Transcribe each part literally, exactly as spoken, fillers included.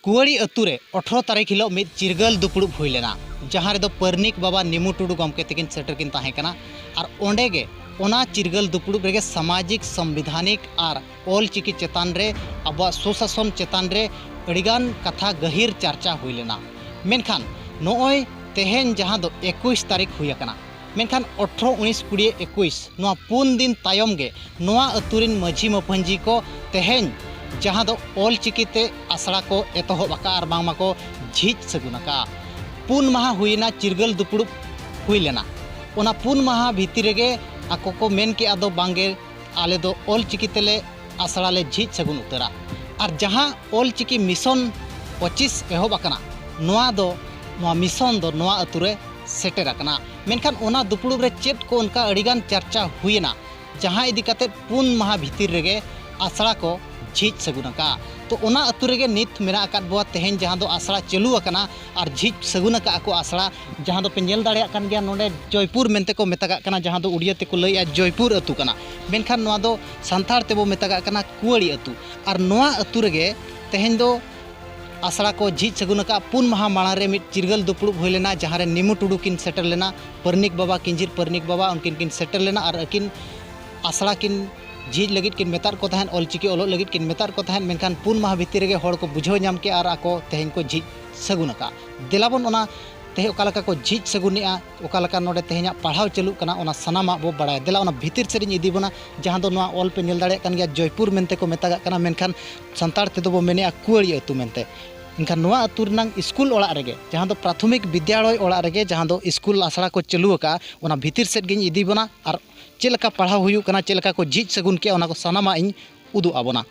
ᱠᱩᱣᱟᱹᱲᱤ ᱟᱹᱛᱩ ᱨᱮ ᱟᱴᱷᱨᱚ ᱛᱟᱹᱨᱤᱠᱷ ᱦᱤᱞᱳᱜ ᱢᱤᱫ ᱪᱤᱨᱜᱟᱹᱞ ᱫᱩᱯᱲᱩᱵ ᱦᱩᱭ ᱞᱮᱱᱟ, ᱡᱟᱦᱟᱸ ᱨᱮᱫᱚ ᱯᱟᱹᱨᱱᱤᱠ ᱵᱟᱵᱟ ᱱᱤᱢᱩ ᱴᱩᱰᱩ ᱜᱚᱢᱠᱮ ᱛᱟᱹᱠᱤᱱ ᱥᱮᱴᱮᱨ ᱠᱤᱱ ᱛᱟᱦᱮᱸ ᱠᱟᱱᱟ᱾ ᱟᱨ ᱚᱸᱰᱮ ᱜᱮ ᱚᱱᱟ ᱪᱤᱨᱜᱟᱹᱞ ᱫᱩᱯᱲᱩᱵ ᱨᱮᱜᱮ ᱥᱟᱢᱟᱡᱤᱠ, ᱥᱚᱝᱵᱤᱫᱷᱟᱱᱤᱠ ᱟᱨ ᱚᱞ ᱪᱤᱠᱤ ᱪᱮᱛᱟᱱ ᱨᱮ, ᱟᱵᱚᱣᱟᱜ ᱥᱩᱥᱟᱥᱚᱱ ᱪᱮᱛᱟᱱ ᱨᱮ ᱟᱹᱰᱤᱜᱟᱱ ᱠᱟᱛᱷᱟ ᱜᱟᱹᱦᱤᱨ ᱪᱟᱨᱪᱟ ᱦᱩᱭ ᱞᱮᱱᱟ᱾ ᱢᱮᱱᱠᱷᱟᱱ ᱱᱚᱜᱼᱚᱭ ᱛᱮᱦᱮᱧ, ᱡᱟᱦᱟᱸ ᱫᱚ ᱮᱠᱩᱥ ᱛᱟᱹᱨᱤᱠᱷ ᱦᱩᱭ ᱟᱠᱟᱱᱟ, ᱢᱮᱱᱠᱷᱟᱱ ᱟᱴᱷᱨᱚ, ᱩᱱᱤᱥ, ᱠᱩᱲᱤ, ᱮᱠᱩᱥ, ᱱᱚᱣᱟ ᱯᱩᱱ ᱫᱤᱱ ᱛᱟᱭᱚᱢ ᱜᱮ ᱱᱚᱣᱟ ᱟᱹᱛᱩ ᱨᱤᱱ ᱢᱟᱹᱡᱷᱤ ᱢᱟᱯᱟᱹᱡᱷᱤ ᱠᱚ ᱛᱮᱦᱮᱧ, ᱡᱟᱦᱟᱸ ᱫᱚ ᱚᱞ ᱪᱤᱠᱤ ᱛᱮ ᱟᱥᱲᱟ ᱠᱚ ᱮᱛᱚᱦᱚᱵ ᱟᱠᱟᱫᱼᱟ ᱟᱨ ᱵᱟᱝᱢᱟ ᱠᱚ ᱡᱷᱤᱡ ᱥᱟᱹᱜᱩᱱ ᱟᱠᱟᱫᱼᱟ᱾ ᱯᱩᱱ ᱢᱟᱦᱟ ᱦᱩᱭᱮᱱᱟ, ᱪᱤᱨᱜᱟᱹᱞ ᱫᱩᱯᱲᱩᱵ ᱦᱩᱭ ᱞᱮᱱᱟ᱾ ᱚᱱᱟ ᱯᱩᱱ ᱢᱟᱦᱟ ᱵᱷᱤᱛᱤᱨ ᱨᱮᱜᱮ ᱟᱠᱚ ᱠᱚ ᱢᱮᱱ ᱠᱮᱜᱼᱟ ᱫᱚ, ᱵᱟᱝᱜᱮ, ᱟᱞᱮ ᱫᱚ ᱚᱞ ᱪᱤᱠᱤ ᱛᱮᱞᱮ ᱟᱥᱲᱟ ᱞᱮ ᱡᱷᱤᱡ ᱥᱟᱹᱜᱩᱱ ᱩᱛᱟᱹᱨᱟ᱾ ᱟᱨ ᱡᱟᱦᱟᱸ ᱚᱞ ᱪᱤᱠᱤ ᱢᱤᱥᱚᱱ ᱯᱚᱸᱪᱤᱥ ᱮᱦᱚᱵ ᱟᱠᱟᱱᱟ, ᱱᱚᱣᱟ ᱫᱚ, ᱱᱚᱣᱟ ᱢᱤᱥᱚᱱ ᱫᱚ ᱱᱚᱣᱟ ᱟᱹᱛᱩ ᱨᱮ ᱥᱮᱴᱮᱨ ᱟᱠᱟᱱᱟ᱾ ᱢᱮᱱᱠᱷᱟᱱ ᱚᱱᱟ ᱫᱩᱯᱲᱩᱵ ᱨᱮ ᱪᱮᱫ ᱠᱚ ᱚᱱᱠᱟ ᱟᱹᱰᱤᱜᱟᱱ ᱪᱟᱨᱪᱟ ᱦᱩᱭᱮᱱᱟ, ᱡᱟᱦᱟᱸ ᱤᱫᱤ ᱠᱟᱛᱮᱫ ᱯᱩᱱ ᱢᱟᱦᱟ ᱵᱷᱤᱛᱤᱨ ᱨᱮᱜᱮ ᱟᱥᱲᱟ ᱠᱚ ᱡᱷᱤᱡ ᱥᱟᱹᱜᱩᱱ ᱟᱠᱟᱫᱼᱟ᱾ ᱛᱚ, ᱚᱱᱟ ᱟᱹᱛᱩ ᱨᱮᱜᱮ ᱱᱤᱛ ᱢᱮᱱᱟᱜ ᱟᱠᱟᱫ ᱵᱚᱣᱟ ᱛᱮᱦᱮᱧ, ᱡᱟᱦᱟᱸ ᱫᱚ ᱟᱥᱲᱟ ᱪᱟᱹᱞᱩ ᱟᱠᱟᱱᱟ ᱟᱨ ᱡᱷᱤᱡ ᱥᱟᱹᱜᱩᱱ ᱟᱠᱟᱫᱼᱟ ᱠᱚ ᱟᱥᱲᱟ, ᱡᱟᱦᱟᱸ ᱫᱚᱯᱮ ᱧᱮᱞ ᱫᱟᱲᱮᱭᱟᱜ ᱠᱟᱱ ᱜᱮᱭᱟ, ᱱᱚᱰᱮ ᱡᱚᱭᱯᱩᱨ ᱢᱮᱱᱛᱮ ᱠᱚ ᱢᱮᱛᱟᱜᱟᱜ ᱠᱟᱱᱟ, ᱡᱟᱦᱟᱸ ᱫᱚ ᱩᱲᱤᱭᱟᱹ ᱛᱮᱠᱚ ᱞᱟᱹᱭᱮᱫᱼᱟ ᱡᱚᱭᱯᱩᱨ ᱟᱹᱛᱩ ᱠᱟᱱᱟ᱾ ᱢᱮᱱᱠᱷᱟᱱ ᱱᱚᱣᱟ ᱫᱚ ᱥᱟᱱᱛᱟᱲ ᱛᱮᱵᱚ ᱢᱮᱛᱟᱜᱟᱜ ᱠᱟᱱᱟ ᱠᱩᱣᱟᱹᱲᱤ ᱟᱹᱛᱩ᱾ ᱟᱨ ᱱᱚᱣᱟ ᱟᱹᱛᱩ ᱨᱮᱜᱮ ᱛᱮᱦᱮᱧ ᱫᱚ ᱟᱥᱲᱟ ᱠᱚ ᱡᱷᱤᱡ ᱥᱟᱹᱜᱩᱱ ᱟᱠᱟᱫᱼᱟ᱾ ᱯᱩᱱ ᱢᱟᱦᱟ ᱢᱟᱲᱟᱝ ᱨᱮ ᱢᱤᱫ ᱪᱤᱨᱜᱟᱹᱞ ᱫᱩᱯᱲᱩᱵ ᱦᱩᱭ ᱞᱮᱱᱟ, ᱡᱟᱦᱟᱸ ᱨᱮ ᱱᱤᱢᱩ ᱴᱩᱰᱩ ᱠᱤᱱ ᱥᱮᱴᱮᱨ ᱞᱮᱱᱟ, ᱯᱟᱹᱨᱱᱤᱠ ᱵᱟᱵᱟ, ᱠᱤᱧᱡᱷᱤᱨ ᱯᱟᱹᱨᱱᱤᱠ ᱵᱟᱵᱟ, ᱩᱱᱠᱤᱱ ᱠᱤᱱ ᱥᱮᱴᱮᱨ ᱞᱮᱱᱟ ᱟᱨ ᱟᱹᱠᱤᱱ ᱟᱥᱲᱟ ᱠᱤᱱ ᱡᱷᱤᱡ ᱞᱟᱹᱜᱤᱫ ᱠᱤᱱ ᱢᱮᱛᱟᱫ ᱠᱚ ᱛᱟᱦᱮᱸᱫ, ᱚᱞ ᱪᱤᱠᱤ ᱚᱞᱚᱜ ᱞᱟᱹᱜᱤᱫ ᱠᱤᱱ ᱢᱮᱛᱟᱫ ᱠᱚ ᱛᱟᱦᱮᱸᱫ᱾ ᱢᱮᱱᱠᱷᱟᱱ ᱯᱩᱱ ᱢᱟᱦᱟ ᱵᱷᱤᱛᱤᱨ ᱨᱮᱜᱮ ᱦᱚᱲ ᱠᱚ ᱵᱩᱡᱷᱟᱹᱣ ᱧᱟᱢ ᱠᱮᱜᱼᱟ ᱟᱨ ᱟᱠᱚ ᱛᱮᱦᱮᱧ ᱠᱚ ᱡᱷᱤᱡ ᱥᱟᱹᱜᱩᱱ ᱟᱠᱟᱫᱼᱟ᱾ ᱫᱮᱞᱟ ᱵᱚᱱ ᱚᱱᱟ ᱛᱮᱦᱮᱧ ᱚᱠᱟ ᱞᱮᱠᱟ ᱠᱚ ᱡᱷᱤᱡ ᱥᱟᱹᱜᱩᱱᱮᱜᱼᱟ, ᱚᱠᱟ ᱞᱮᱠᱟ ᱱᱚᱰᱮ ᱛᱮᱦᱮᱧᱟᱜ ᱯᱟᱲᱦᱟᱣ ᱪᱟᱹᱞᱩᱜ ᱠᱟᱱᱟ, ᱚᱱᱟ ᱥᱟᱱᱟᱢᱟᱜ ᱵᱚ ᱵᱟᱲᱟᱭᱟ᱾ ᱫᱮᱞᱟ ᱚᱱᱟ ᱵᱷᱤᱛᱤᱨ ᱥᱮᱫ ᱤᱧ ᱤᱫᱤ ᱵᱚᱱᱟ, ᱡᱟᱦᱟᱸ ᱫᱚ ᱱᱚᱣᱟ ᱚᱞ ᱯᱮ ᱧᱮᱞ ᱫᱟᱲᱮᱭᱟᱜ ᱠᱟᱱ ᱜᱮᱭᱟ, ᱡᱚᱭᱯᱩᱨ ᱢᱮᱱᱛᱮ ᱠᱚ ᱢᱮᱛᱟᱜᱟᱜ ᱠᱟᱱᱟ, ᱢᱮᱱᱠᱷᱟᱱ ᱥᱟᱱᱛᱟᱲ ᱛᱮᱫᱚ ᱵᱚ ᱢᱮᱱᱮᱜᱼᱟ ᱠᱩᱣᱟᱹᱲᱤ ᱟᱹᱛᱩ ᱢᱮᱱᱛᱮ᱾ ᱮᱱᱠᱷᱟᱱ ᱱᱚᱣᱟ ᱟᱹᱛᱩ ᱨᱮᱱᱟᱝ ᱤᱥᱠᱩᱞ ᱚᱲᱟᱜ ᱨᱮᱜᱮ, ᱡᱟᱦᱟᱸ ᱫᱚ ᱯᱨᱟᱛᱷᱚᱢᱤᱠ ᱵᱤᱫᱽᱭᱟᱞᱚᱭ ᱚᱲᱟᱜ ᱨᱮᱜᱮ, ᱡᱟᱦᱟᱸ ᱫᱚ ᱤᱥᱠᱩᱞ ᱟᱥᱲᱟ ᱠᱚ ᱪᱟᱹᱞᱩ ᱟᱠᱟᱫᱼᱟ, ᱚᱱᱟ ᱵᱷᱤᱛᱤᱨ ᱥᱮᱫ ᱜᱤᱧ ᱤᱫᱤ ᱵᱚᱱᱟ ᱟᱨ ᱪᱮᱫ ᱞᱮᱠᱟ ᱯᱟᱲᱦᱟᱣ ᱦᱩᱭᱩᱜ ᱠᱟᱱᱟ, ᱪᱮᱫ ᱞᱮᱠᱟ ᱠᱚ ᱡᱷᱤᱡ ᱥᱟᱹᱜᱩᱱ ᱠᱮᱜᱼᱟ, ᱚᱱᱟ ᱠᱚ ᱥᱟᱱᱟᱢᱟᱜ ᱤᱧ ᱩᱫᱩᱜ ᱟᱵᱚᱱᱟ᱾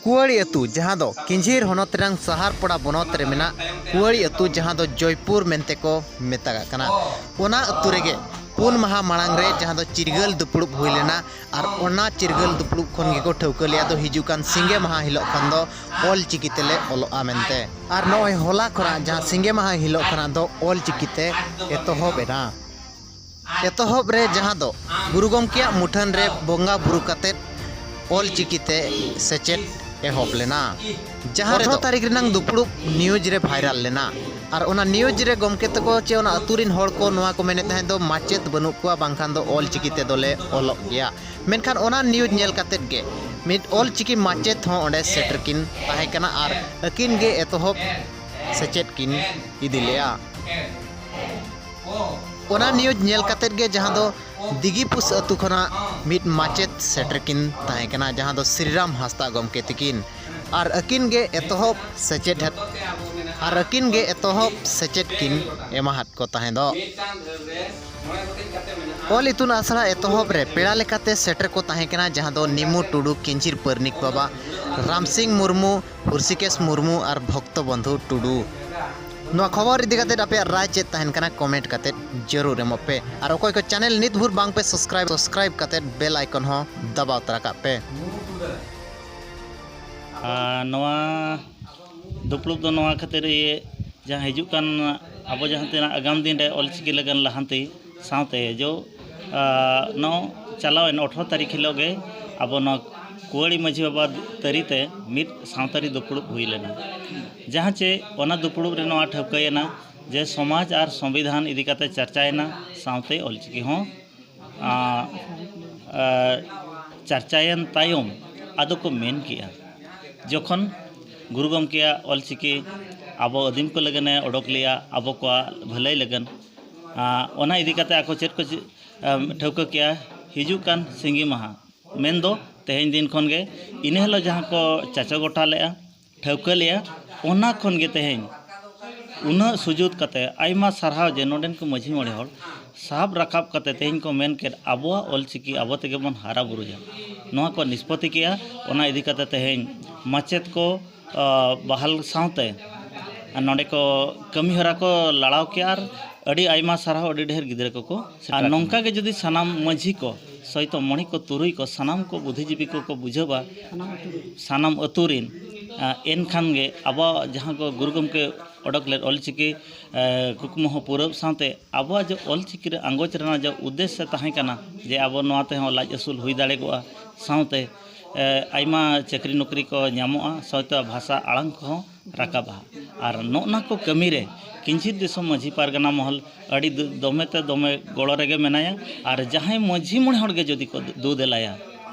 ᱠᱩᱣᱟᱹᱲᱤ ᱟᱹᱛᱩ, ᱡᱟᱦᱟᱸ ᱫᱚ ᱠᱤᱧᱡᱷᱤᱨ ᱦᱚᱱᱚᱛ ᱨᱮᱱᱟᱝ ᱥᱟᱦᱟᱨᱯᱚᱲᱟ ᱵᱚᱱᱚᱛ ᱨᱮ ᱢᱮᱱᱟᱜ ᱠᱩᱣᱟᱹᱲᱤ ᱟᱹᱛᱩ, ᱡᱟᱦᱟᱸ ᱫᱚ ᱡᱚᱭᱯᱩᱨ ᱢᱮᱱᱛᱮ ᱠᱚ ᱢᱮᱛᱟᱜᱟᱜ ᱠᱟᱱᱟ, ᱚᱱᱟ ᱟᱹᱛᱩ ᱨᱮᱜᱮ ᱯᱩᱱ ᱢᱟᱦᱟ ᱢᱟᱲᱟᱝ ᱨᱮ ᱡᱟᱦᱟᱸ ᱫᱚ ᱪᱤᱨᱜᱟᱹᱞ ᱫᱩᱯᱲᱩᱵ ᱦᱩᱭ ᱞᱮᱱᱟ᱾ ᱟᱨ ᱚᱱᱟ ᱪᱤᱨᱜᱟᱹᱞ ᱫᱩᱯᱲᱩᱵ ᱠᱷᱚᱱ ᱜᱮᱠᱚ ᱴᱷᱟᱹᱣᱠᱟᱹ ᱞᱮᱫᱼᱟ ᱫᱚ ᱦᱤᱡᱩᱜ ᱠᱟᱱ ᱥᱤᱸᱜᱮ ᱢᱟᱦᱟ ᱦᱤᱞᱳᱜ ᱠᱷᱚᱱ ᱫᱚ ᱚᱞ ᱪᱤᱠᱤ ᱛᱮᱞᱮ ᱚᱞᱚᱜᱼᱟ ᱢᱮᱱᱛᱮ᱾ ᱟᱨ ᱱᱚᱜᱼᱚᱭ ᱦᱚᱞᱟ ᱠᱷᱚᱱᱟᱜ, ᱡᱟᱦᱟᱸ ᱥᱤᱸᱜᱮ ᱢᱟᱦᱟ ᱦᱤᱞᱳᱜ ᱠᱷᱚᱱᱟᱜ ᱫᱚ ᱚᱞ ᱪᱤᱠᱤ ᱛᱮ ᱮᱛᱚᱦᱚᱵ ᱮᱱᱟ᱾ ᱮᱛᱚᱦᱚᱵ ᱨᱮ ᱡᱟᱦᱟᱸ ᱫᱚ ᱜᱩᱨᱩ ᱜᱚᱢᱠᱮᱭᱟᱜ ᱢᱩᱴᱷᱟᱹᱱ ᱨᱮ ᱵᱚᱸᱜᱟ ᱵᱩᱨᱩ ᱠᱟᱛᱮᱫ ᱚᱞ ᱪᱤᱠᱤ ᱛᱮ ᱥᱮᱪᱮᱫ ᱮᱦᱚᱵ ᱞᱮᱱᱟ, ᱡᱟᱦᱟᱸ ᱨᱮᱫᱚ ᱟᱴᱷᱨᱚ ᱛᱟᱹᱨᱤᱠᱷ ᱨᱮᱱᱟᱝ ᱫᱩᱯᱲᱩᱵ ᱱᱤᱭᱩᱡᱽ ᱨᱮ ᱵᱷᱟᱭᱨᱟᱞ ᱞᱮᱱᱟ᱾ ᱟᱨ ᱚᱱᱟ ᱱᱤᱭᱩᱡᱽ ᱨᱮ ᱜᱚᱢᱠᱮ ᱛᱟᱠᱚ ᱪᱮ ᱚᱱᱟ ᱟᱹᱛᱩ ᱨᱤᱱ ᱦᱚᱲ ᱠᱚ ᱱᱚᱣᱟ ᱠᱚ ᱢᱮᱱᱮᱫ ᱛᱟᱦᱮᱸᱫ ᱫᱚ, ᱢᱟᱪᱮᱫ ᱵᱟᱹᱱᱩᱜ ᱠᱚᱣᱟ, ᱵᱟᱝᱠᱷᱟᱱ ᱫᱚ ᱚᱞ ᱪᱤᱠᱤ ᱛᱮᱫᱚ ᱞᱮ ᱚᱞᱚᱜ ᱜᱮᱭᱟ᱾ ᱢᱮᱱᱠᱷᱟᱱ ᱚᱱᱟ ᱱᱤᱭᱩᱡᱽ ᱧᱮᱞ ᱠᱟᱛᱮᱫ ᱜᱮ ᱢᱤᱫ ᱚᱞ ᱪᱤᱠᱤ ᱢᱟᱪᱮᱫ ᱦᱚᱸ ᱚᱸᱰᱮ ᱥᱮᱴᱮᱨ ᱠᱤᱱ ᱛᱟᱦᱮᱸ ᱠᱟᱱᱟ ᱟᱨ ᱟᱹᱠᱤᱱ ᱜᱮ ᱮᱛᱚᱦᱚᱵ ᱥᱮᱪᱮᱫ ᱠᱤᱱ ᱤᱫᱤ ᱞᱮᱜᱼᱟ᱾ ᱚᱱᱟ ᱱᱤᱭᱩᱡᱽ ᱧᱮᱞ ᱠᱟᱛᱮᱫ ᱜᱮ ᱡᱟᱦᱟᱸ ᱫᱚ ᱫᱤᱜᱤᱯᱩᱥ ᱟᱹᱛᱩ ᱠᱷᱚᱱᱟᱜ ᱢᱤᱫ ᱢᱟᱪᱮᱫ ᱥᱮᱴᱮᱨ ᱠᱤᱱ ᱛᱟᱦᱮᱸ ᱠᱟᱱᱟ, ᱡᱟᱦᱟᱸ ᱫᱚ ᱥᱨᱤᱨᱟᱢ ᱦᱟᱸᱥᱫᱟ ᱜᱚᱢᱠᱮ ᱛᱤᱠᱤᱱ᱾ ᱟᱨ ᱟᱹᱠᱤᱱ ᱜᱮ ᱮᱛᱚᱦᱚᱵ ᱥᱮᱪᱮᱫ, ᱟᱨ ᱟᱹᱠᱤᱱ ᱜᱮ ᱮᱛᱚᱦᱚᱵ ᱥᱮᱪᱮᱫ ᱠᱤᱱ ᱮᱢᱟᱦᱟᱫ ᱠᱚ ᱛᱟᱦᱮᱸ ᱫᱚ᱾ ᱚᱞ ᱤᱛᱩᱱ ᱟᱥᱲᱟ ᱮᱛᱚᱦᱚᱵ ᱨᱮ ᱯᱮᱲᱟ ᱞᱮᱠᱟᱛᱮ ᱥᱮᱴᱮᱨ ᱠᱚ ᱛᱟᱦᱮᱸ ᱠᱟᱱᱟ, ᱡᱟᱦᱟᱸ ᱫᱚ ᱱᱤᱢᱩ ᱴᱩᱰᱩ, ᱠᱤᱧᱡᱷᱤᱨ ᱯᱟᱹᱨᱱᱤᱠ ᱵᱟᱵᱟ, ᱨᱟᱢᱥᱤᱝ ᱢᱩᱨᱢᱩ, ᱦᱩᱨᱥᱤᱠᱮᱥ ᱢᱩᱨᱢᱩ ᱟᱨ ᱵᱷᱚᱠᱛᱚ ᱵᱚᱱᱫᱷᱩ ᱴᱩᱰᱩ᱾ ᱱᱚᱣᱟ ᱠᱷᱚᱵᱚᱨ ᱤᱫᱤ ᱠᱟᱛᱮᱫ ᱟᱯᱮᱭᱟᱜ ᱨᱟᱭ ᱪᱮᱫ ᱛᱟᱦᱮᱱ ᱠᱟᱱᱟ, ᱠᱚᱢᱮᱱᱴ ᱠᱟᱛᱮᱫ ᱡᱟᱹᱨᱩᱲ ᱮᱢᱚᱜ ᱯᱮ᱾ ᱟᱨ ᱚᱠᱚᱭ ᱠᱚ ᱪᱮᱱᱮᱞ ᱱᱤᱛ ᱵᱷᱳᱨ ᱵᱟᱝ ᱯᱮ ᱥᱟᱵᱥᱠᱨᱟᱭᱤᱵ, ᱥᱟᱵᱥᱠᱨᱟᱭᱤᱵ ᱠᱟᱛᱮᱫ ᱵᱮᱞ ᱟᱭᱠᱚᱱ ᱦᱚᱸ ᱫᱟᱵᱟᱣ ᱛᱚᱨᱟ ᱠᱟᱜ ᱯᱮ᱾ ᱟᱨ ᱱᱚᱣᱟ ᱫᱩᱯᱲᱩᱵ ᱫᱚ ᱱᱚᱣᱟ ᱠᱷᱟᱹᱛᱤᱨ ᱤᱭᱟᱹ, ᱡᱟᱦᱟᱸ ᱦᱤᱡᱩᱜ ᱠᱟᱱ ᱟᱵᱚ ᱡᱟᱦᱟᱸ ᱛᱤᱱᱟᱹᱜ ᱟᱜᱟᱢ ᱫᱤᱱ ᱨᱮ ᱚᱞᱪᱤᱠᱤ ᱞᱟᱹᱜᱤᱫ ᱞᱟᱦᱟᱱᱛᱤ ᱥᱟᱶᱛᱮ ᱡᱚ, ᱟᱨ ᱱᱚᱣᱟ ᱪᱟᱞᱟᱣᱮᱱ ᱟᱴᱷᱨᱚ ᱛᱟᱹᱨᱤᱠᱷ ᱦᱤᱞᱳᱜ ᱜᱮ ᱟᱵᱚ ᱱᱚᱣᱟ ᱠᱩᱣᱟᱹᱲᱤ ᱢᱟᱹᱡᱷᱤ ᱵᱟᱵᱟ ᱛᱟᱹᱨᱤ ᱛᱮ ᱢᱤᱫ ᱥᱟᱶᱛᱟᱨᱤ ᱫᱩᱯᱲᱩᱵ ᱦᱩᱭ ᱞᱮᱱᱟ, ᱡᱟᱦᱟᱸ ᱪᱮ ᱚᱱᱟ ᱫᱩᱯᱲᱩᱵ ᱨᱮ ᱱᱚᱣᱟ ᱴᱷᱟᱹᱣᱠᱟᱹᱭᱮᱱᱟ ᱡᱮ ᱥᱚᱢᱟᱡᱽ ᱟᱨ ᱥᱚᱝᱵᱤᱫᱷᱟᱱ ᱤᱫᱤ ᱠᱟᱛᱮ ᱪᱟᱨᱪᱟᱭᱮᱱᱟ, ᱥᱟᱶᱛᱮ ᱚᱞᱪᱤᱠᱤ ᱦᱚᱸ, ᱟᱸ, ᱟᱸ, ᱪᱟᱨᱪᱟᱭᱮᱱ ᱛᱟᱭᱚᱢ ᱟᱫᱚ ᱠᱚ ᱢᱮᱱ ᱠᱮᱜᱼᱟ, ᱡᱚᱠᱷᱚᱱ ᱜᱩᱨᱩ ᱜᱚᱢᱠᱮᱭᱟᱜ ᱚᱞᱪᱤᱠᱤ ᱟᱵᱚ ᱟᱹᱫᱤᱢ ᱠᱚ ᱞᱟᱹᱜᱤᱫ ᱮ ᱚᱰᱚᱠ ᱞᱮᱜᱼᱟ, ᱟᱵᱚ ᱠᱚᱣᱟᱜ ᱵᱷᱟᱹᱞᱟᱹᱭ ᱞᱟᱹᱜᱤᱫ, ᱟᱸ, ᱚᱱᱟ ᱤᱫᱤ ᱠᱟᱛᱮ ᱟᱠᱚ ᱪᱮᱫ ᱠᱚ ᱪᱮ-, ᱟᱢ, ᱴᱷᱟᱹᱣᱠᱟᱹ ᱠᱮᱜᱼᱟ, ᱦᱤᱡᱩᱜ ᱠᱟᱱ ᱥᱤᱸᱜᱤ ᱢᱟᱦᱟ, ᱢᱮᱱᱫᱚ ᱛᱮᱦᱮᱧ ᱫᱤᱱ ᱠᱷᱚᱱ ᱜᱮ ᱤᱱᱟᱹ ᱦᱤᱞᱳᱜ ᱡᱟᱦᱟᱸ ᱠᱚ ᱪᱟᱪᱚ ᱜᱚᱴᱟ ᱞᱮᱜᱼᱟ, ᱴᱷᱟᱹᱣᱠᱟᱹ ᱞᱮᱜᱼᱟ, ᱚᱱᱟ ᱠᱷᱚᱱ ᱜᱮ ᱛᱮᱦᱮᱧ ᱩᱱᱟᱹᱜ ᱥᱩᱡᱩᱛ ᱠᱟᱛᱮ ᱟᱭᱢᱟ ᱥᱟᱨᱦᱟᱣ ᱡᱮ ᱱᱚᱰᱮᱱ ᱠᱚ ᱢᱟᱹᱡᱷᱤ ᱢᱚᱬᱮ ᱦᱚᱲ ᱥᱟᱵ ᱨᱟᱠᱟᱵ ᱠᱟᱛᱮ ᱛᱮᱦᱮᱧ ᱠᱚ ᱢᱮᱱ ᱠᱮᱫ, ᱟᱵᱚᱣᱟᱜ ᱚᱞᱪᱤᱠᱤ ᱟᱵᱚ ᱛᱮᱜᱮ ᱵᱚᱱ ᱦᱟᱨᱟ ᱵᱩᱨᱩᱭᱟ᱾ ᱱᱚᱣᱟ ᱠᱚ ᱱᱤᱥᱯᱚᱛᱤ ᱠᱮᱜᱼᱟ᱾ ᱚᱱᱟ ᱤᱫᱤ ᱠᱟᱛᱮ ᱛᱮᱦᱮᱧ ᱢᱟᱪᱮᱫ ᱠᱚ, ᱟ, ᱵᱟᱦᱟᱞ ᱥᱟᱶᱛᱮ ᱱᱚᱰᱮ ᱠᱚ ᱠᱟᱹᱢᱤ ᱦᱚᱨᱟ ᱠᱚ ᱞᱟᱲᱟᱣ ᱠᱮᱜᱼᱟ ᱟᱨ ᱟᱹᱰᱤ ᱟᱭᱢᱟ ᱥᱟᱨᱦᱟᱣ, ᱟᱹᱰᱤ ᱰᱷᱮᱨ ᱜᱤᱫᱽᱨᱟᱹ ᱠᱚᱠᱚ ᱥᱮᱴᱮᱨ ᱟᱨ ᱟᱠᱟᱱᱟ᱾ ᱱᱚᱝᱠᱟ ᱜᱮ ᱡᱩᱫᱤ ᱥᱟᱱᱟᱢ ᱢᱟᱹᱡᱷᱤ ᱠᱚ ᱥᱚᱭᱛᱚ ᱢᱚᱬᱮ ᱠᱚ ᱛᱩᱨᱩᱭ ᱠᱚ ᱥᱟᱱᱟᱢ ᱠᱚ ᱵᱩᱫᱽᱫᱷᱤᱡᱤᱵᱤ ᱠᱚᱠᱚ ᱵᱩᱡᱷᱟᱹᱣᱟ, ᱥᱟᱱᱟᱢ ᱟᱹᱛᱩ ᱨᱮ᱾ ᱥᱟᱱᱟᱢ ᱟᱹᱛᱩ ᱨᱮᱱ, ᱟ, ᱮᱱᱠᱷᱟᱱ ᱜᱮ ᱟᱵᱚᱣᱟᱜ ᱡᱟᱦᱟᱸ ᱠᱚ ᱜᱩᱨᱩ ᱜᱚᱢᱠᱮ ᱚᱰᱚᱠ ᱞᱮᱫ ᱚᱞᱪᱤᱠᱤ, ᱮ, ᱠᱩᱠᱢᱩ ᱦᱚᱸ ᱯᱩᱨᱟᱹᱣ ᱥᱟᱶᱛᱮ ᱟᱵᱚᱣᱟᱜ ᱡᱮ ᱚᱞᱪᱤᱠᱤ ᱨᱮ ᱟᱸᱜᱚᱪ ᱨᱮᱱᱟᱜ ᱡᱮ ᱩᱫᱽᱫᱮᱥᱥᱚ ᱛᱟᱦᱮᱸ ᱠᱟᱱᱟ ᱡᱮ ᱟᱵᱚ ᱱᱚᱣᱟ ᱛᱮᱦᱚᱸ ᱞᱟᱡ ᱟᱹᱥᱩᱞ ᱦᱩᱭ ᱫᱟᱲᱮ ᱠᱚᱜᱼᱟ, ᱥᱟᱶᱛᱮ, ᱮ, ᱟᱭᱢᱟ ᱪᱟᱹᱠᱨᱤ ᱱᱚᱠᱨᱤ ᱠᱚ ᱧᱟᱢᱚᱜᱼᱟ, ᱥᱟᱶᱛᱮ ᱵᱷᱟᱥᱟ ᱟᱲᱟᱝ ᱠᱚᱦᱚᱸ ᱨᱟᱠᱟᱵᱼᱟ᱾ ᱟᱨ ᱱᱚᱜᱼᱚ ᱱᱟ ᱠᱚ ᱠᱟᱹᱢᱤ ᱨᱮ ᱠᱤᱧᱪᱷᱤᱛ ᱫᱤᱥᱚᱢ ᱢᱟᱹᱡᱷᱤ ᱯᱟᱨᱜᱟᱱᱟ ᱢᱚᱦᱚᱞ ᱟᱹᱰᱤ ᱫᱚ-, ᱫᱚᱢᱮ ᱛᱮ ᱫᱚᱢᱮ ᱜᱚᱲᱚ ᱨᱮᱜᱮ ᱢᱮᱱᱟᱭᱟ᱾ ᱟᱨ ᱡᱟᱦᱟᱸᱭ ᱢᱟᱹᱡᱷᱤ ᱢᱚᱬᱮ ᱦᱚᱲ ᱜᱮ ᱡᱩᱫᱤ ᱠᱚ ᱫᱩ ᱫᱮᱞᱟᱭᱟ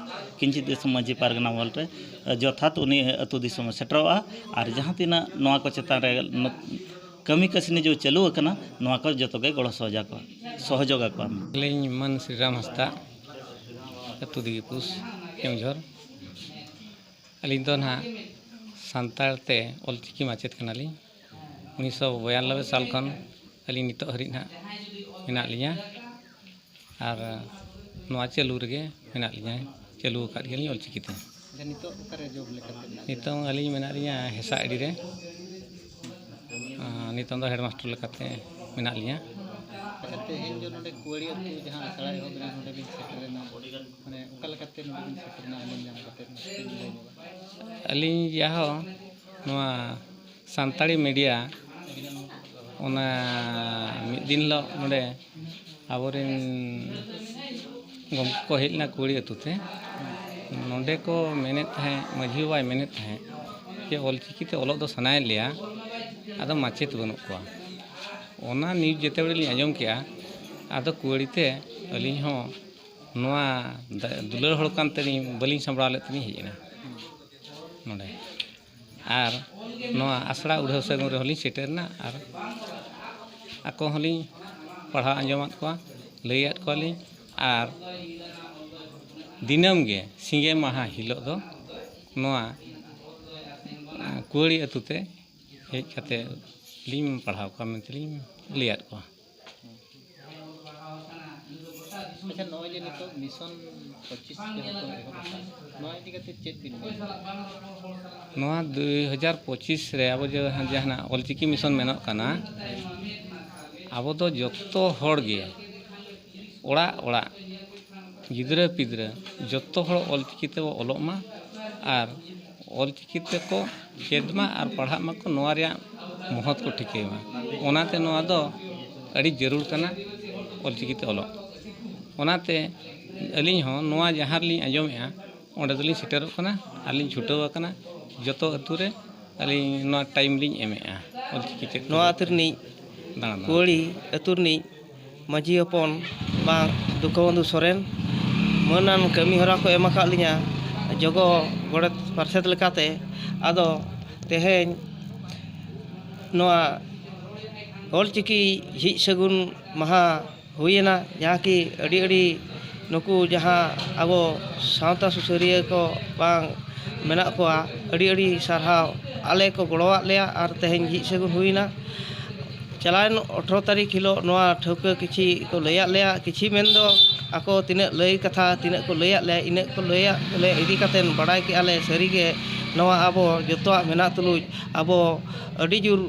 ᱠᱤᱧᱪᱷᱤᱛ ᱫᱤᱥᱚᱢ ᱢᱟᱹᱡᱷᱤ ᱯᱟᱨᱜᱟᱱᱟ ᱢᱚᱦᱚᱞ ᱨᱮ, ᱡᱚᱛᱷᱟᱛ ᱩᱱᱤ ᱟᱹᱛᱩ ᱫᱤᱥᱚᱢᱮ ᱥᱮᱴᱮᱨᱚᱜᱼᱟ᱾ ᱟᱨ ᱡᱟᱦᱟᱸ ᱛᱤᱱᱟᱹᱜ ᱱᱚᱣᱟ ᱠᱚ ᱪᱮᱛᱟᱱ ᱨᱮ ᱱᱚ-, ᱠᱟᱹᱢᱤ ᱠᱟᱹᱥᱱᱤ ᱡᱮ ᱪᱟᱹᱞᱩ ᱟᱠᱟᱱᱟ, ᱱᱚᱣᱟ ᱠᱚ ᱡᱚᱛᱚ ᱜᱮ ᱜᱚᱲᱚ ᱥᱚᱦᱚᱡᱟ ᱠᱚ, ᱥᱚᱦᱚᱡᱳᱜ ᱟᱠᱚᱣᱟ᱾ ᱟᱹᱞᱤᱧ ᱢᱟᱹᱱ ᱥᱨᱤᱨᱟᱢ ᱦᱟᱸᱥᱫᱟ, ᱟᱹᱛᱩ ᱫᱤᱜᱤᱯᱩᱥ, ᱠᱮᱣᱡᱷᱚᱨ᱾ ᱟᱹᱞᱤᱧ ᱫᱚ ᱱᱟᱦᱟᱜ ᱥᱟᱱᱛᱟᱲ ᱛᱮ ᱚᱞᱪᱤᱠᱤ ᱢᱟᱪᱮᱫ ᱠᱟᱱᱟᱞᱤᱧ᱾ ᱩᱱᱤᱥᱥᱚ ᱵᱚᱭᱟᱱᱚᱵᱵᱳᱭ ᱥᱟᱞ ᱠᱷᱚᱱ ᱟᱹᱞᱤᱧ ᱱᱤᱛᱚᱜ ᱦᱟᱹᱨᱤᱡ ᱱᱟᱦᱟᱜ ᱢᱮᱱᱟᱜ ᱞᱤᱧᱟ᱾ ᱟᱨ ᱱᱚᱣᱟ ᱪᱟᱹᱞᱩ ᱨᱮᱜᱮ ᱢᱮᱱᱟᱜ ᱞᱤᱧᱟ, ᱪᱟᱹᱞᱩ ᱟᱠᱟᱫ ᱜᱮᱭᱟᱞᱤᱧ ᱚᱞᱪᱤᱠᱤ ᱛᱮ᱾ ᱟᱪᱪᱷᱟ, ᱱᱤᱛᱚᱜ ᱚᱠᱟᱨᱮ ᱡᱚᱵ ᱞᱮᱠᱟᱛᱮ ᱢᱮᱱᱟᱜ ᱵᱤᱱᱟ? ᱱᱤᱛᱚᱝ ᱟᱹᱞᱤᱧ ᱢᱮᱱᱟᱜ ᱞᱤᱧᱟ ᱦᱮᱥᱟ ᱟᱹᱰᱤ ᱨᱮ᱾ ᱟᱨ ᱱᱤᱛᱚᱝ ᱫᱚ ᱦᱮᱰᱢᱟᱥᱴᱟᱨ ᱞᱮᱠᱟᱛᱮ ᱢᱮᱱᱟᱜ ᱞᱤᱧᱟ᱾ ᱟᱪᱪᱷᱟ, ᱛᱮᱦᱮᱧ ᱫᱚ ᱱᱚᱰᱮ ᱠᱩᱣᱟᱹᱲᱤ ᱟᱹᱛᱩ ᱡᱟᱦᱟᱸ ᱟᱥᱲᱟ ᱮᱦᱚᱵ ᱮᱱᱟ, ᱱᱚᱰᱮ ᱵᱤᱱ ᱥᱮᱴᱮᱨ ᱮᱱᱟ, ᱢᱟᱱᱮ ᱚᱠᱟ ᱞᱮᱠᱟᱛᱮ ᱱᱚᱰᱮ ᱵᱤᱱ ᱥᱮᱴᱮᱨ ᱮᱱᱟ, ᱟᱸᱡᱚᱢ ᱧᱟᱢ ᱠᱟᱛᱮᱫ ᱱᱟᱥᱮ ᱵᱤᱱ ᱞᱟᱹᱭ ᱧᱚᱜᱟ? ᱟᱹᱞᱤᱧ ᱡᱟᱦᱚᱸ ᱱᱚᱣᱟ ᱥᱟᱱᱛᱟᱲᱤ ᱢᱤᱰᱤᱭᱟ, ᱚᱱᱟ ᱢᱤᱫ ᱫᱤᱱ ᱦᱤᱞᱳᱜ ᱱᱚᱰᱮ ᱟᱵᱚᱨᱮᱱ ᱜᱚᱢᱠᱮ ᱠᱚ ᱦᱮᱡ ᱞᱮᱱᱟ ᱠᱩᱣᱟᱹᱲᱤ ᱟᱹᱛᱩ ᱛᱮ᱾ ᱱᱚᱰᱮ ᱠᱚ ᱢᱮᱱᱮᱫ ᱛᱟᱦᱮᱸᱫ, ᱢᱟᱹᱡᱷᱤ ᱵᱟᱵᱟᱭ ᱢᱮᱱᱮᱫ ᱛᱟᱦᱮᱸᱫ ᱡᱮ ᱚᱞᱪᱤᱠᱤ ᱛᱮ ᱚᱞᱚᱜ ᱫᱚ ᱥᱟᱱᱟᱭᱮᱫ ᱞᱮᱭᱟ, ᱟᱫᱚ ᱢᱟᱪᱮᱫ ᱵᱟᱹᱱᱩᱜ ᱠᱚᱣᱟ᱾ ᱚᱱᱟ ᱱᱤᱭᱩᱡᱽ ᱡᱮᱛᱮ ᱵᱮᱲᱮ ᱞᱤᱧ ᱟᱸᱡᱚᱢ ᱠᱮᱜᱼᱟ, ᱟᱫᱚ ᱠᱩᱣᱟᱹᱲᱤ ᱛᱮ ᱟᱹᱞᱤᱧ ᱦᱚᱸ ᱱᱚᱣᱟ ᱫᱟ-, ᱫᱩᱞᱟᱹᱲ ᱦᱚᱲ ᱠᱟᱱ ᱛᱮᱞᱤᱧ ᱵᱟᱹᱞᱤᱧ ᱥᱟᱢᱵᱲᱟᱣ ᱞᱮᱫ ᱛᱮᱞᱤᱧ ᱦᱮᱡ ᱮᱱᱟ ᱱᱚᱰᱮ᱾ ᱟᱨ ᱱᱚᱣᱟ ᱟᱥᱲᱟ ᱩᱰᱷᱟᱹᱣ ᱥᱟᱹᱜᱩᱱ ᱨᱮᱦᱚᱸ ᱞᱤᱧ ᱥᱮᱴᱮᱨ ᱮᱱᱟ ᱟᱨ ᱟᱠᱚ ᱦᱚᱸᱞᱤᱧ ᱯᱟᱲᱦᱟᱣ ᱟᱸᱡᱚᱢᱟᱫ ᱠᱚᱣᱟ, ᱞᱟᱹᱭᱟᱫ ᱠᱚᱣᱟᱞᱤᱧ᱾ ᱟᱨ ᱫᱤᱱᱟᱹᱢ ᱜᱮ ᱥᱤᱸᱜᱮ ᱢᱟᱦᱟ ᱦᱤᱞᱳᱜ ᱫᱚ ᱱᱚᱣᱟ, ᱟᱸ, ᱠᱩᱣᱟᱹᱲᱤ ᱟᱹᱛᱩ ᱛᱮ ᱦᱮᱡ ᱠᱟᱛᱮ ᱞᱤᱧ ᱯᱟᱲᱦᱟᱣ ᱠᱚᱣᱟ ᱢᱮᱱᱛᱮ ᱞᱤᱧ ᱞᱟᱹᱭᱟᱫ ᱠᱚᱣᱟ᱾ ᱟᱪᱪᱷᱟ, ᱱᱚᱜᱼᱚᱭ ᱡᱮ ᱱᱤᱛᱚᱜ ᱢᱤᱥᱚᱱ ᱯᱚᱸᱪᱤᱥ ᱡᱟᱦᱟᱸ ᱠᱚ ᱮᱦᱚᱵ ᱟᱠᱟᱫ, ᱱᱚᱣᱟ ᱤᱫᱤ ᱠᱟᱛᱮ ᱪᱮᱫ ᱵᱤᱱ ᱢᱮᱱᱟ? ᱱᱚᱣᱟ ᱫᱩᱭ ᱦᱟᱡᱟᱨ ᱯᱚᱸᱪᱤᱥ ᱨᱮ ᱟᱵᱚ ᱡᱟᱦᱟᱸ, ᱡᱟᱦᱟᱱᱟᱜ ᱚᱞᱪᱤᱠᱤ ᱢᱤᱥᱚᱱ ᱢᱮᱱᱚᱜ ᱠᱟᱱᱟ, ᱟᱵᱚ ᱫᱚ ᱡᱚᱛᱚ ᱦᱚᱲ ᱜᱮ ᱚᱲᱟᱜ ᱚᱲᱟᱜ ᱜᱤᱫᱽᱨᱟᱹ ᱯᱤᱫᱽᱨᱟᱹ ᱡᱚᱛᱚ ᱦᱚᱲ ᱚᱞᱪᱤᱠᱤ ᱛᱮᱵᱚ ᱚᱞᱚᱜ ᱢᱟ ᱟᱨ ᱚᱞᱪᱤᱠᱤ ᱛᱮᱠᱚ ᱪᱮᱫ ᱢᱟ ᱟᱨ ᱯᱟᱲᱦᱟᱜ ᱢᱟᱠᱚ, ᱱᱚᱣᱟ ᱨᱮᱭᱟᱜ ᱢᱚᱦᱚᱛ ᱠᱚ ᱴᱷᱤᱠᱟᱹᱭ ᱢᱟ᱾ ᱚᱱᱟᱛᱮ ᱱᱚᱣᱟ ᱫᱚ ᱟᱹᱰᱤ ᱡᱟᱹᱨᱩᱲ ᱠᱟᱱᱟ, ᱚᱞᱪᱤᱠᱤ ᱛᱮ ᱚᱞᱚᱜ᱾ ᱚᱱᱟᱛᱮ ᱟᱹᱞᱤᱧ ᱦᱚᱸ ᱱᱚᱣᱟ ᱡᱟᱦᱟᱸ ᱨᱮᱞᱤᱧ ᱟᱸᱡᱚᱢᱮᱫᱼᱟ, ᱚᱸᱰᱮ ᱫᱚᱞᱤᱧ ᱥᱮᱴᱮᱨᱚᱜ ᱠᱟᱱᱟ ᱟᱨ ᱞᱤᱧ ᱪᱷᱩᱴᱟᱹᱣ ᱟᱠᱟᱱᱟ ᱡᱚᱛᱚ ᱟᱹᱛᱩ ᱨᱮ ᱟᱹᱞᱤᱧ ᱱᱚᱣᱟ ᱴᱟᱭᱤᱢ ᱞᱤᱧ ᱮᱢᱮᱫᱼᱟ ᱚᱞᱪᱤᱠᱤ ᱪᱮᱫ ᱱᱚᱣᱟ ᱟᱹᱛᱩ ᱨᱤᱱᱤᱡ ᱫᱟᱬᱟᱱ᱾ ᱠᱩᱲᱤ ᱟᱹᱛᱩ ᱨᱤᱱᱤᱡ ᱢᱟᱹᱡᱷᱤ ᱦᱚᱯᱚᱱ ᱵᱟᱝ ᱫᱩᱠᱷᱚᱵᱚᱱᱫᱷᱩ ᱥᱚᱨᱮᱱ ᱢᱟᱹᱱᱟᱱ ᱠᱟᱹᱢᱤ ᱦᱚᱨᱟ ᱠᱚ ᱮᱢ ᱟᱠᱟᱫ ᱞᱤᱧᱟ ᱡᱚᱜᱚ ᱜᱚᱰᱮᱛ ᱯᱟᱨᱥᱮᱛ ᱞᱮᱠᱟᱛᱮ᱾ ᱟᱫᱚ ᱛᱮᱦᱮᱧ ᱱᱚᱣᱟ ᱚᱞᱪᱤᱠᱤ ᱡᱷᱤᱡ ᱥᱟᱹᱜᱩᱱ ᱢᱟᱦᱟ ᱦᱩᱭᱮᱱᱟ, ᱡᱟᱦᱟᱸ ᱠᱤ ᱟᱹᱰᱤ ᱟᱹᱰᱤ ᱱᱩᱠᱩ ᱡᱟᱦᱟᱸ ᱟᱵᱚ ᱥᱟᱶᱛᱟ ᱥᱩᱥᱟᱹᱨᱤᱭᱟᱹ ᱠᱚ ᱵᱟᱝ ᱢᱮᱱᱟᱜ ᱠᱚᱣᱟ, ᱟᱹᱰᱤ ᱟᱹᱰᱤ ᱥᱟᱨᱦᱟᱣ᱾ ᱟᱞᱮ ᱠᱚ ᱜᱚᱲᱚᱣᱟᱫ ᱞᱮᱭᱟ ᱟᱨ ᱛᱮᱦᱮᱧ ᱡᱷᱤᱡ ᱥᱟᱹᱜᱩᱱ ᱦᱩᱭᱮᱱᱟ᱾ ᱪᱟᱞᱟᱣᱮᱱ ᱟᱴᱷᱨᱚ ᱛᱟᱹᱨᱤᱠᱷ ᱦᱤᱞᱳᱜ ᱱᱚᱣᱟ ᱴᱷᱟᱹᱣᱠᱟᱹ ᱠᱤᱪᱷᱤ ᱠᱚ ᱞᱟᱹᱭᱟᱫ ᱞᱮᱭᱟ, ᱠᱤᱪᱷᱤ ᱢᱮᱱᱫᱚ ᱟᱠᱚ ᱛᱤᱱᱟᱹᱜ ᱞᱟᱹᱭ ᱠᱟᱛᱷᱟ ᱛᱤᱱᱟᱹᱜ ᱠᱚ ᱞᱟᱹᱭᱟᱫ ᱞᱮᱭᱟ, ᱤᱱᱟᱹᱜ ᱠᱚ ᱞᱟᱹᱭᱟᱫ ᱞᱮ ᱤᱫᱤ ᱠᱟᱛᱮᱫ ᱵᱟᱰᱟᱭ ᱠᱮᱜᱼᱟ ᱞᱮ ᱥᱟᱹᱨᱤᱜᱮ ᱱᱚᱣᱟ ᱟᱵᱚ ᱡᱚᱛᱚᱣᱟᱜ ᱢᱮᱱᱟᱜ ᱛᱩᱞᱩᱡ ᱟᱵᱚ ᱟᱹᱰᱤ ᱡᱳᱨ,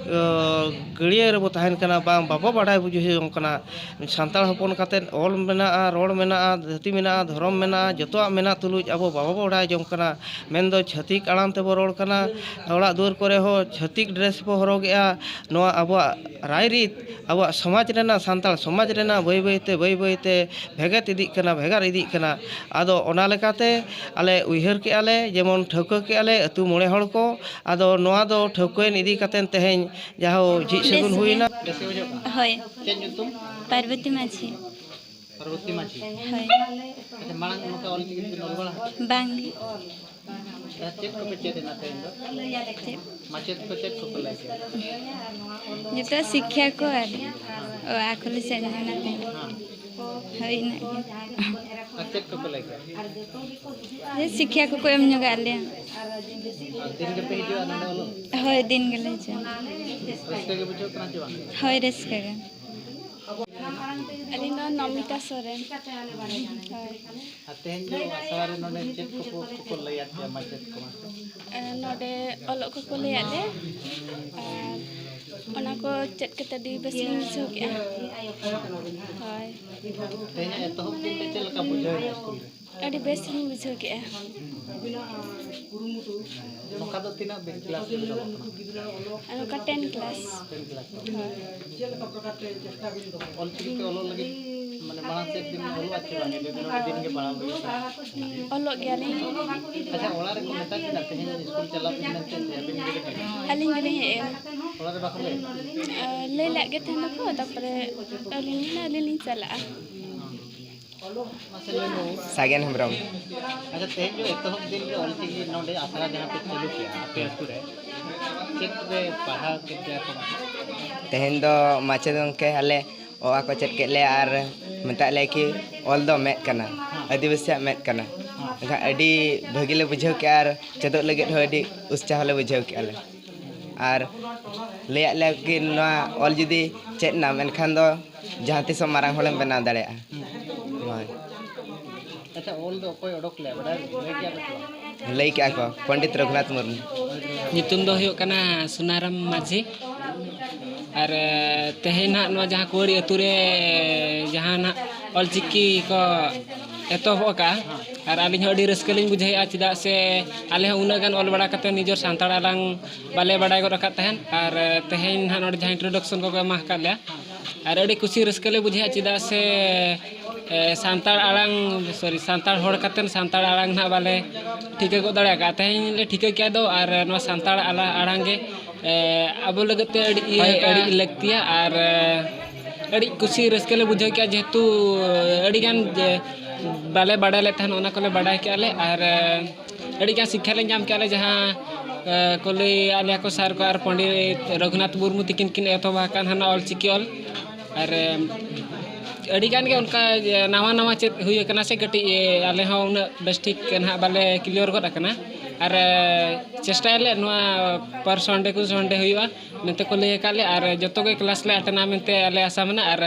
ᱟᱹ, ᱜᱟᱹᱲᱭᱟᱹ ᱨᱮᱵᱚ ᱛᱟᱦᱮᱱ ᱠᱟᱱᱟ, ᱵᱟᱝ ᱵᱟᱵᱚ ᱵᱟᱰᱟᱭ ᱵᱩᱡᱷᱟᱹᱣ ᱡᱚᱝ ᱠᱟᱱᱟ᱾ ᱥᱟᱱᱛᱟᱲ ᱦᱚᱯᱚᱱ ᱠᱟᱛᱮᱫ ᱚᱞ ᱢᱮᱱᱟᱜᱼᱟ, ᱨᱚᱲ ᱢᱮᱱᱟᱜᱼᱟ, ᱫᱷᱟᱹᱨᱛᱤ ᱢᱮᱱᱟᱜᱼᱟ, ᱫᱷᱚᱨᱚᱢ ᱢᱮᱱᱟᱜᱼᱟ, ᱡᱚᱛᱚᱣᱟᱜ ᱢᱮᱱᱟᱜ ᱛᱩᱞᱩᱡ ᱟᱵᱚ ᱵᱟᱵᱚ ᱵᱟᱰᱟᱭ ᱡᱚᱝ ᱠᱟᱱᱟ᱾ ᱢᱮᱱᱫᱚ ᱪᱷᱟᱹᱛᱤᱠ ᱟᱲᱟᱝ ᱛᱮᱵᱚ ᱨᱚᱲ ᱠᱟᱱᱟ, ᱚᱲᱟᱜ ᱫᱩᱣᱟᱹᱨ ᱠᱚᱨᱮ ᱦᱚᱸ ᱪᱷᱟᱹᱛᱤᱠ ᱰᱨᱮᱥ ᱵᱚ ᱦᱚᱨᱚᱜᱮᱜᱼᱟ᱾ ᱱᱚᱣᱟ ᱟᱵᱚᱣᱟᱜ ᱨᱟᱭᱨᱤᱛ, ᱟᱵᱚᱣᱟᱜ ᱥᱚᱢᱟᱡᱽ ᱨᱮᱱᱟᱜ, ᱥᱟᱱᱛᱟᱲ ᱥᱚᱢᱟᱡᱽ ᱨᱮᱱᱟᱜ ᱵᱟᱹᱭ ᱵᱟᱹᱭᱛᱮ, ᱵᱟᱹᱭ ᱵᱟᱹᱭᱛᱮ ᱵᱷᱮᱜᱮᱫ ᱤᱫᱤᱜ ᱠᱟᱱᱟ, ᱵᱷᱮᱜᱟᱨ ᱤᱫᱤᱜ ᱠᱟᱱᱟ᱾ ᱟᱫᱚ ᱚᱱᱟ ᱞᱮᱠᱟᱛᱮ ᱟᱞᱮ ᱩᱭᱦᱟᱹᱨ ᱠᱮᱜᱼᱟ ᱞᱮ, ᱡᱮᱢᱚᱱ ᱴᱷᱟᱹᱣᱠᱟᱹ ᱠᱮᱜᱼᱟ ᱞᱮ ᱟᱹᱛᱩ ᱢᱚᱬᱮ ᱦᱚᱲ ᱠᱚ᱾ ᱟᱫᱚ ᱱᱚᱣᱟ ᱫᱚ ᱴᱷᱟᱹᱣᱠᱟᱹᱭᱮᱱ ᱤᱫᱤ ᱠᱟᱛᱮᱫ ᱛᱮᱦᱮᱧ ᱡᱟᱦᱳ ᱡᱷᱤᱡ ᱥᱟᱹᱜᱩᱱ ᱵᱮᱥ ᱜᱮ᱾ ᱦᱩᱭᱱᱟ᱾ ᱵᱮᱥ ᱜᱮ ᱵᱩᱡᱷᱟᱹᱜ ᱠᱟᱱᱟ? ᱦᱳᱭ᱾ ᱪᱮᱫ ᱧᱩᱛᱩᱢ? ᱯᱟᱨᱵᱚᱛᱤ ᱢᱟᱹᱡᱷᱤ᱾ ᱯᱟᱨᱵᱚᱛᱤ ᱢᱟᱹᱡᱷᱤ᱾ ᱦᱳᱭ᱾ ᱟᱪᱪᱷᱟ, ᱢᱟᱲᱟᱝ ᱱᱚᱝᱠᱟ ᱚᱞ ᱪᱤᱠᱤ ᱛᱮᱵᱤᱱ ᱚᱞ ᱵᱟᱲᱟ ᱟᱠᱟᱫᱟ? ᱵᱟᱝ ᱜᱮ᱾ ᱟᱨ ᱪᱮᱫ ᱠᱚᱯᱮ ᱪᱮᱫ ᱮᱱᱟ ᱛᱮᱦᱮᱧ ᱫᱚ? ᱪᱮᱫ? ᱢᱟᱪᱮᱫ ᱠᱚ ᱪᱮᱫ ᱠᱚᱠᱚ ᱞᱟᱹᱭ ᱠᱮᱫᱟ? ᱡᱚᱛᱚ ᱥᱤᱠᱠᱷᱟ ᱠᱚ ᱟᱨ ᱚ, ᱟᱠᱚ ᱞᱮ ᱪᱮᱫ ᱮᱱᱟ ᱛᱮᱦᱮᱧ᱾ ᱦᱮᱸ᱾ ᱦᱳᱭ, ᱤᱱᱟᱹᱜ ᱜᱮ᱾ ᱟᱨ ᱪᱮᱫ ᱠᱚᱯᱮ ᱞᱟᱹᱭ ᱠᱮᱫᱟ? ᱡᱮ ᱥᱤᱠᱠᱷᱟ ᱠᱚᱠᱚ ᱮᱢ ᱧᱚᱜᱟᱜ ᱞᱮᱭᱟ᱾ ᱟᱨ ᱫᱤᱱ ᱜᱮᱯᱮ ᱦᱤᱡᱩᱜᱼᱟ ᱱᱚᱰᱮ ᱚᱞᱚᱜ? ᱦᱳᱭ, ᱫᱤᱱ ᱜᱮᱞᱮ ᱦᱤᱡᱩᱜᱼᱟ᱾ ᱨᱟᱹᱥᱠᱟᱹ ᱜᱮ ᱵᱩᱡᱷᱟᱹᱜ ᱠᱟᱱᱟ ᱪᱮ ᱵᱟᱝ? ᱦᱳᱭ, ᱨᱟᱹᱥᱠᱟᱹ ᱜᱮ᱾ ᱟᱹᱞᱤᱧ ᱫᱚ ᱱᱚᱢᱤᱛᱟ ᱥᱚᱨᱮᱱ᱾ ᱦᱳᱭ᱾ ᱟᱨ ᱛᱮᱦᱮᱧ ᱫᱚ ᱟᱥᱲᱟ ᱨᱮ ᱱᱚᱰᱮ ᱪᱮᱫ ᱠᱚᱠᱚ, ᱠᱚᱠᱚ ᱞᱟᱹᱭᱟᱫ ᱯᱮᱭᱟ ᱢᱟᱪᱮᱫ ᱠᱚ, ᱢᱟᱥᱴᱟᱨ? ᱮ, ᱱᱚᱰᱮ ᱚᱞᱚᱜ ᱠᱚᱠᱚ ᱞᱟᱹᱭᱟᱫ ᱞᱮ, ᱟᱨ ᱚᱱᱟ ᱠᱚ ᱪᱮᱫ ᱠᱟᱛᱮ ᱟᱹᱰᱤ ᱵᱮᱥ ᱞᱤᱧ ᱵᱩᱡᱷᱟᱹᱣ ᱠᱮᱜᱼᱟ᱾ ᱦᱳᱭ᱾ ᱛᱮᱦᱮᱧᱟᱜ ᱮᱛᱚᱦᱚᱵ ᱫᱤᱱ ᱨᱮ ᱪᱮᱫ ᱞᱮᱠᱟ ᱵᱩᱡᱷᱟᱹᱣ ᱮᱫᱟ ᱥᱠᱩᱞ ᱨᱮ? ᱟᱹᱰᱤ ᱵᱮᱥ ᱞᱤᱧ ᱵᱩᱡᱷᱟᱹᱣ ᱠᱮᱜᱼᱟ᱾ ᱱᱚᱝᱠᱟ ᱫᱚ ᱛᱤᱱᱟᱹᱜ ᱵᱮᱪ ᱠᱞᱟᱥ ᱨᱮ ᱪᱟᱞᱟᱜ ᱠᱟᱱᱟ? ᱟᱨ ᱱᱚᱝᱠᱟ ᱴᱮᱱ ᱠᱞᱟᱥ᱾ Ten class. ᱦᱳᱭ᱾ ᱚᱞᱪᱤᱠᱤ ᱛᱮ ᱚᱞᱚᱜ ᱞᱟᱹᱜᱤᱫ, ᱢᱟᱱᱮ, ᱢᱟᱲᱟᱝ ᱥᱮᱫ ᱵᱤᱱ ᱚᱞᱚᱜᱼᱟ ᱪᱮ ᱵᱟᱝ? ᱟᱹᱰᱤ ᱫᱤᱱ ᱜᱮ ᱯᱟᱲᱦᱟᱣ ᱦᱩᱭᱩᱜ ᱠᱟᱱᱟ᱾ ᱦᱩᱸ, ᱚᱞᱚᱜ ᱜᱮᱭᱟᱞᱤᱧ᱾ ᱟᱪᱪᱷᱟ, ᱚᱲᱟᱜ ᱨᱮᱠᱚ ᱢᱮᱛᱟ ᱵᱤᱱᱟ ᱛᱮᱦᱮᱧ ᱥᱠᱩᱞ ᱪᱟᱞᱟᱜ ᱵᱤᱱ ᱢᱮᱱᱛᱮ, ᱥᱮ ᱟᱹᱵᱤᱱ ᱜᱮᱵᱤᱱ ᱦᱮᱡ ᱮᱱᱟ? ᱟᱹᱞᱤᱧ ᱜᱮᱞᱤᱧ ᱦᱮᱡ ᱮᱱᱟ᱾ ᱚᱲᱟᱜ ᱨᱮ ᱵᱟᱠᱚ ᱞᱟᱹᱭ? ᱟᱨ ᱞᱟᱹᱭ ᱞᱮᱫ ᱜᱮ ᱛᱟᱦᱮᱱᱟᱠᱚ, ᱛᱟᱨᱯᱚᱨᱮ ᱟᱹᱞᱤᱧ ᱞᱤᱧ ᱢᱮᱱᱟ ᱟᱹᱞᱤᱧ ᱞᱤᱧ ᱪᱟᱞᱟᱜᱼᱟ᱾ ᱥᱟᱜᱮᱱ ᱦᱮᱢᱵᱨᱚᱢ᱾ ᱟᱪᱪᱷᱟ, ᱛᱮᱦᱮᱧ ᱫᱚ ᱮᱛᱚᱦᱚᱵ ᱫᱤᱱ ᱨᱮ ᱚᱞᱪᱤᱠᱤ ᱱᱚᱰᱮ ᱟᱥᱲᱟ ᱡᱟᱦᱟᱸ ᱯᱮ ᱪᱟᱹᱞᱩ ᱠᱮᱜᱼᱟ ᱟᱯᱮ ᱟᱹᱛᱩ ᱨᱮ, ᱪᱮᱫ ᱯᱮ ᱯᱟᱲᱦᱟᱣ ᱠᱮᱫ ᱯᱮᱭᱟ ᱠᱚ? ᱛᱮᱦᱮᱧ ᱫᱚ ᱢᱟᱪᱮᱫ ᱜᱚᱢᱠᱮ ᱟᱞᱮ ᱚ ᱟ ᱠᱚ ᱪᱮᱫ ᱠᱮᱫ ᱞᱮᱭᱟ ᱟᱨ ᱢᱮᱛᱟᱜ ᱞᱮᱭᱟ ᱠᱤ ᱚᱞ ᱫᱚ ᱢᱮᱫ ᱠᱟᱱᱟ, ᱟᱹᱫᱤᱵᱟᱹᱥᱤᱭᱟᱜ ᱢᱮᱫ ᱠᱟᱱᱟ᱾ ᱮᱱᱠᱷᱟᱱ ᱟᱹᱰᱤ ᱵᱷᱟᱹᱜᱤ ᱞᱮ ᱵᱩᱡᱷᱟᱹᱣ ᱠᱮᱜᱼᱟ ᱟᱨ ᱪᱮᱫᱚᱜ ᱞᱟᱹᱜᱤᱫ ᱦᱚᱸ ᱟᱹᱰᱤ ᱩᱛᱥᱟᱦᱚ ᱞᱮ ᱵᱩᱡᱷᱟᱹᱣ ᱠᱮᱜᱼᱟ ᱞᱮ᱾ ᱟᱨ ᱞᱟᱹᱭᱟᱫ ᱞᱮᱭᱟ ᱠᱤ ᱱᱚᱣᱟ ᱚᱞ ᱡᱩᱫᱤ ᱪᱮᱫ ᱮᱱᱟᱢ ᱮᱱᱠᱷᱟᱱ ᱫᱚ ᱡᱟᱦᱟᱸ ᱛᱤᱥᱚᱜ ᱢᱟᱨᱟᱝ ᱦᱚᱲᱮᱢ ᱵᱮᱱᱟᱣ ᱫᱟᱲᱮᱭᱟᱜᱼᱟ᱾ ᱦᱳᱭ᱾ ᱟᱪᱪᱷᱟ, ᱚᱞ ᱫᱚ ᱚᱠᱚᱭ ᱚᱰᱚᱠ ᱞᱮᱫᱟ, ᱵᱟᱰᱟᱭ, ᱞᱟᱹᱭ ᱠᱮᱜᱼᱟ ᱯᱮ ᱥᱮ ᱵᱟᱝ? ᱞᱟᱹᱭ ᱠᱮᱜᱼᱟ ᱠᱚ, ᱯᱚᱱᱰᱤᱛ ᱨᱚᱜᱷᱩᱱᱟᱛᱷ ᱢᱩᱨᱢᱩ᱾ ᱧᱩᱛᱩᱢ ᱫᱚ ᱦᱩᱭᱩᱜ ᱠᱟᱱᱟ ᱥᱩᱱᱟᱨᱟᱢ ᱢᱟᱹᱡᱷᱤ᱾ ᱟᱨ, ᱮ, ᱛᱮᱦᱮᱧ ᱱᱟᱦᱟᱜ ᱱᱚᱣᱟ ᱡᱟᱦᱟᱸ ᱠᱩᱣᱟᱹᱲᱤ ᱟᱹᱛᱩ ᱨᱮ ᱡᱟᱦᱟᱸ ᱱᱟᱦᱟᱜ ᱚᱞᱪᱤᱠᱤ ᱠᱚ ᱮᱛᱚᱦᱚᱵ ᱟᱠᱟᱫᱼᱟ, ᱟᱨ ᱟᱹᱞᱤᱧ ᱦᱚᱸ ᱟᱹᱰᱤ ᱨᱟᱹᱥᱠᱟᱹ ᱞᱤᱧ ᱵᱩᱡᱷᱟᱹᱣᱮᱫᱼᱟ, ᱪᱮᱫᱟᱜ ᱥᱮ ᱟᱞᱮ ᱦᱚᱸ ᱩᱱᱟᱹᱜ ᱜᱟᱱ ᱚᱞ ᱵᱟᱲᱟ ᱠᱟᱛᱮ ᱱᱤᱡᱮᱨ ᱥᱟᱱᱛᱟᱲ ᱟᱲᱟᱝ ᱵᱟᱞᱮ ᱵᱟᱰᱟᱭ ᱜᱚᱫ ᱟᱠᱟᱫ ᱛᱟᱦᱮᱸᱫ, ᱟᱨ, ᱮ, ᱛᱮᱦᱮᱧ ᱱᱟᱦᱟᱜ ᱱᱚᱰᱮ ᱡᱟᱦᱟᱸ introduction ᱠᱚᱠᱚ ᱮᱢᱟ ᱟᱠᱟᱫ ᱞᱮᱭᱟ, ᱟᱨ ᱟᱹᱰᱤ ᱠᱩᱥᱤ ᱨᱟᱹᱥᱠᱟᱹ ᱞᱮ ᱵᱩᱡᱷᱟᱹᱣᱟ, ᱪᱮᱫᱟᱜ ᱥᱮ, ᱮ, ᱥᱟᱱᱛᱟᱲ ᱟᱲᱟᱝ, sorry, ᱥᱟᱱᱛᱟᱲ ᱦᱚᱲ ᱠᱟᱛᱮᱫ ᱥᱟᱱᱛᱟᱲ ᱟᱲᱟᱝ ᱱᱟᱦᱟᱜ ᱵᱟᱞᱮ ᱴᱷᱤᱠᱟᱹ ᱜᱚᱫ ᱫᱟᱲᱮ ᱟᱠᱟᱫᱼᱟ᱾ ᱛᱮᱦᱮᱧ ᱞᱮ ᱴᱷᱤᱠᱟᱹ ᱠᱮᱫ ᱫᱚ, ᱟᱨ ᱱᱚᱣᱟ ᱥᱟᱱᱛᱟᱲ ᱟᱞᱟ-, ᱟᱲᱟᱝ ᱜᱮ, ᱮ, ᱟᱵᱚ ᱞᱟᱹᱜᱤᱫ ᱛᱮ ᱟᱹᱰᱤ ᱤᱭᱟᱹ, ᱦᱳᱭ, ᱦᱳᱭ᱾ ᱟᱹᱰᱤ ᱞᱟᱹᱠᱛᱤᱭᱟ, ᱟᱨ, ᱮ, ᱟᱹᱰᱤ ᱠᱩᱥᱤ ᱨᱟᱹᱥᱠᱟᱹ ᱞᱮ ᱵᱩᱡᱷᱟᱹᱣ ᱠᱮᱫᱼᱟ, ᱡᱮᱦᱮᱛᱩ ᱟᱹᱰᱤᱜᱟᱱ ᱡᱮ ᱵᱟᱞᱮ ᱵᱟᱰᱟᱭ ᱞᱮᱫ ᱛᱟᱦᱮᱱ, ᱚᱱᱟ ᱠᱚᱞᱮ ᱵᱟᱰᱟᱭ ᱠᱮᱫᱼᱟ ᱞᱮ, ᱟᱨ, ᱮ, ᱟᱹᱰᱤᱜᱟᱱ ᱥᱤᱠᱠᱷᱟ ᱞᱮ ᱧᱟᱢ ᱠᱮᱫᱼᱟ ᱞᱮ, ᱡᱟᱦᱟᱸ, ᱮ, ᱠᱚ ᱞᱟᱹᱭ ᱟᱫ ᱞᱮᱭᱟ ᱠᱚ ᱥᱟᱨ ᱠᱚ ᱟᱨ ᱯᱚᱱᱰᱤᱛ ᱨᱚᱜᱷᱩᱱᱟᱛᱷ ᱢᱩᱨᱢᱩ ᱛᱤᱠᱤᱱ ᱠᱤᱱ ᱮᱛᱚᱦᱚᱵ ᱟᱠᱟᱫ ᱦᱟᱱᱟ ᱚᱞᱪᱤᱠᱤ ᱚᱞ᱾ ᱟᱨ, ᱮ, ᱟᱹᱰᱤᱜᱟᱱ ᱜᱮ ᱚᱱᱠᱟ, ᱮ, ᱱᱟᱣᱟ ᱱᱟᱣᱟ ᱪᱮᱫ ᱦᱩᱭ ᱟᱠᱟᱱᱟ ᱥᱮ ᱠᱟᱹᱴᱤᱡ, ᱮ, ᱟᱞᱮ ᱦᱚᱸ ᱩᱱᱟᱹᱜ ᱵᱮᱥ ᱴᱷᱤᱠ ᱱᱟᱦᱟᱜ ᱵᱟᱞᱮ clear ᱜᱚᱫ ᱟᱠᱟᱱᱟ᱾ ᱟᱨ, ᱮ, ᱪᱮᱥᱴᱟᱭᱟᱞᱮ ᱱᱚᱣᱟ per Sunday ᱠᱚ Sunday ᱦᱩᱭᱩᱜᱼᱟ ᱢᱮᱱᱛᱮ ᱠᱚ ᱞᱟᱹᱭ ᱟᱠᱟᱫ ᱞᱮᱭᱟ, ᱟᱨ ᱡᱚᱛᱚ ᱜᱮ class ᱞᱮ attend ᱟ ᱢᱮᱱᱛᱮ ᱟᱞᱮ ᱟᱥᱟ ᱢᱮᱱᱟᱜᱼᱟ᱾ ᱟᱨ